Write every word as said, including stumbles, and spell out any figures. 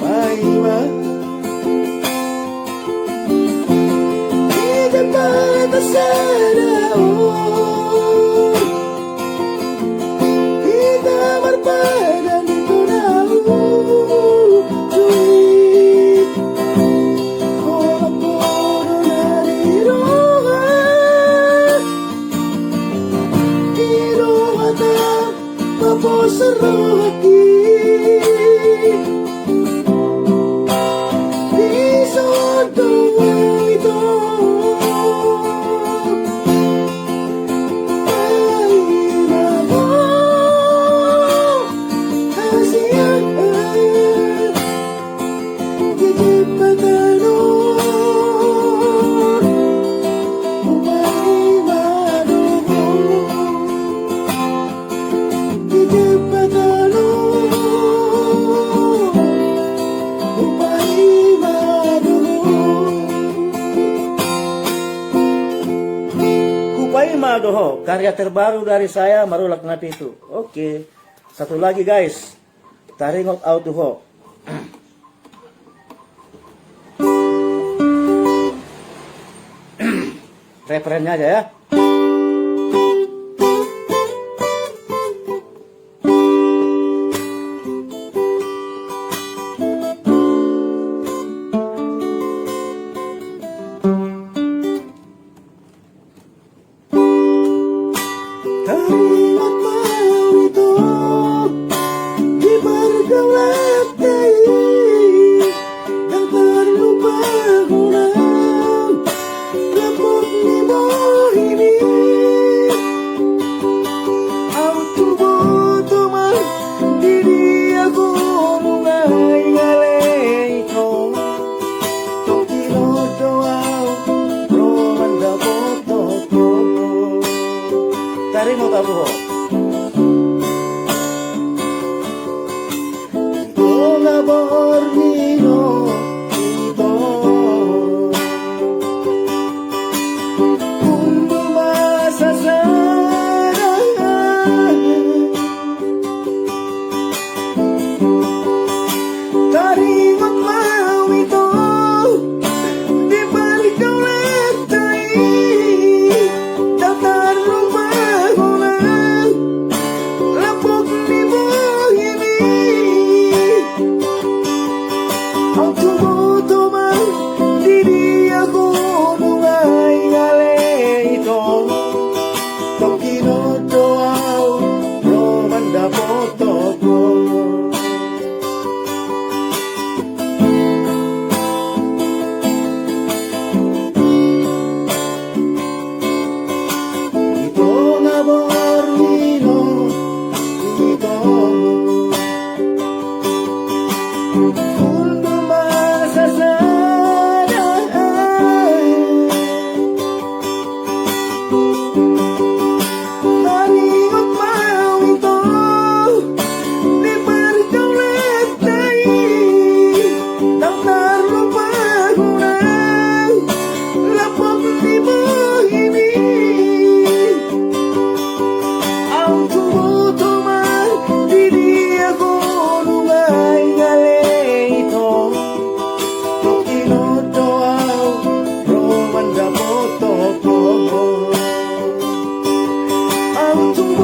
Paima. Hita marpasada on. Hita marpadan di tona on. Jui. Holan podo na di roha. Di roha ta. Maposan rohangki. Dison do au ito. Paima ma hasiangan. Hupaima do ho, karya terbaru dari saya, Marulak na Pitu. Oke. Satu lagi, guys. Taringot au tu ho. Refrennya aja ya. Taringot ma au ito di pargaulanta i, ndang tarlupa hona lambok ni bohimi. Au tubutubu ma di dia gunung ai ale ito. Tongkin on do au ro mandapothon ho. Taringot au tu ho. Di tonga borngin on ito. Hundul ma sasada. Taringot ma au ito di pargaulanta i, ndang tarlupa hona lambok ni bohimi. Au tubutubu ma di dia gunung ai ale ito. Tongkin on do au ro mandapothon ho. Di tonga borngin on ito. Hundul ma sasada. Taringot ma au ito di pargaulanta i, ndang tarlupa hona lambok ni bohimi. Au tubutubu ma di dia gunung ai ale ito. Tongkin on do au ro mandapothon ho. Au tubu